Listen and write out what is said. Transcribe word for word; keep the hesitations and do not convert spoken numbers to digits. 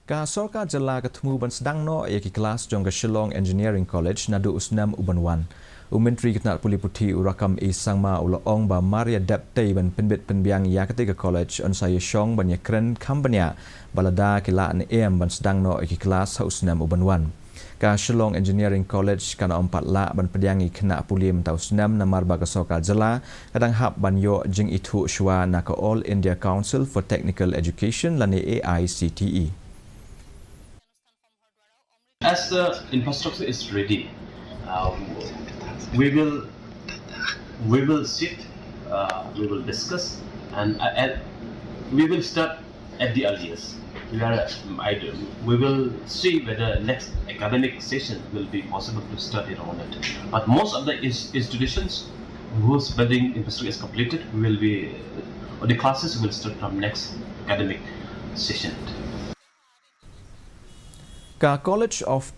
Ka Sorkar Jylla ka thmu ban sdang noh ïa ki klas jong ka Shillong Engineering College naduh u snem u ban wan. U Myntri ka tnat pule puthi u Rakkam A Sangma u la ong ba mar ïa dep tei ban pynbit pynbiang ïa katei ka college yn sa ïa shong ban ïa kren kham bniah ba lada ki lah ne em ban sdang noh ïa ki klas ha u snem u ban wan. Ka Shillong Engineering College kan ym pat lah ban pdiang ïa ki khynnah pule mynta u snem namar ba ka Sorkar Jylla ka dang hap ban ïoh jingithuh shuwa na ka All India Council for Technical Education lane A I C T E. As the infrastructure is ready, uh, we will we will sit, uh, we will discuss, and, uh, and we will start at the earliest. We are, um, I, we will see whether next academic session will be possible to start it or not. But most of the ins- institutions whose building infrastructure is completed will be, or the classes will start from next academic session. Ka College of